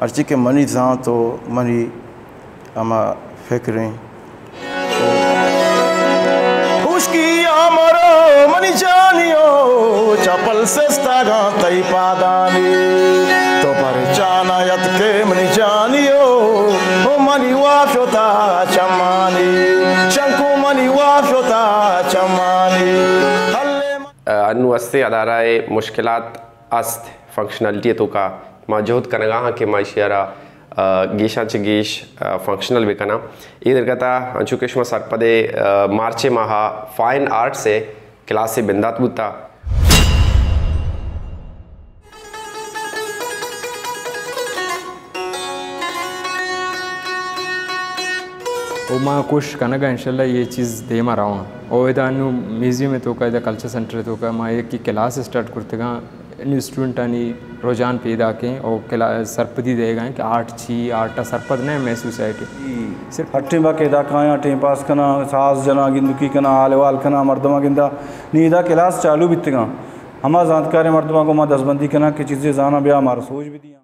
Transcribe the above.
ہرچی کہ منی زانت و منی ہما فکریں۔ خشکی آ مرو منی جانیو، چپل سستگاں تئی پادانی۔ تو پرچانا یت کے منی جانیو، او منی وافیو تا چمانی، شنکو منی وافیو تا چمانی۔ ہلے انو استیں ادارہ ء مشکلات است، فنکشنلٹی ء توکا ما جہد کنگا ہاں کہ ما ایشی ء را، آ، گیشاں چہ گیش، آ، فنکشنل بکناں۔ اے درگت ء انچو کہ شما سرپد ئے، آ، مارچ ء ماہ ء فائن آرٹس ء کلاسے بندات بوتا۔ او ما کوشش کنگا انشاءاللہ یہ چیز دیما رواں۔ او ادا انو میوزیم توکا، ادا کلچر سینٹر توکا ما یک کلاس اسٹارٹ کرتگاں، انو اسٹوڈنٹانی رجحان پیداکیں او کلا-، سرپدی دیگا ہیں کہ آرٹ چی، آرٹ ء سرپد نہ ہیں مئے سوسائٹی۔ صرف ہر ٹیم با کہ ادا کایاں، ٹیم پاس کناں، ساز جناں، گندکی کناں، حال احوال کناں، مردماں گندا۔ نی ادا کلاس چالو بیتگاں۔ ہما زانتکاریں مردماں گوں ما دزبندی کناں کہ چیزے زاناں بیا مارا سوج بدیاں۔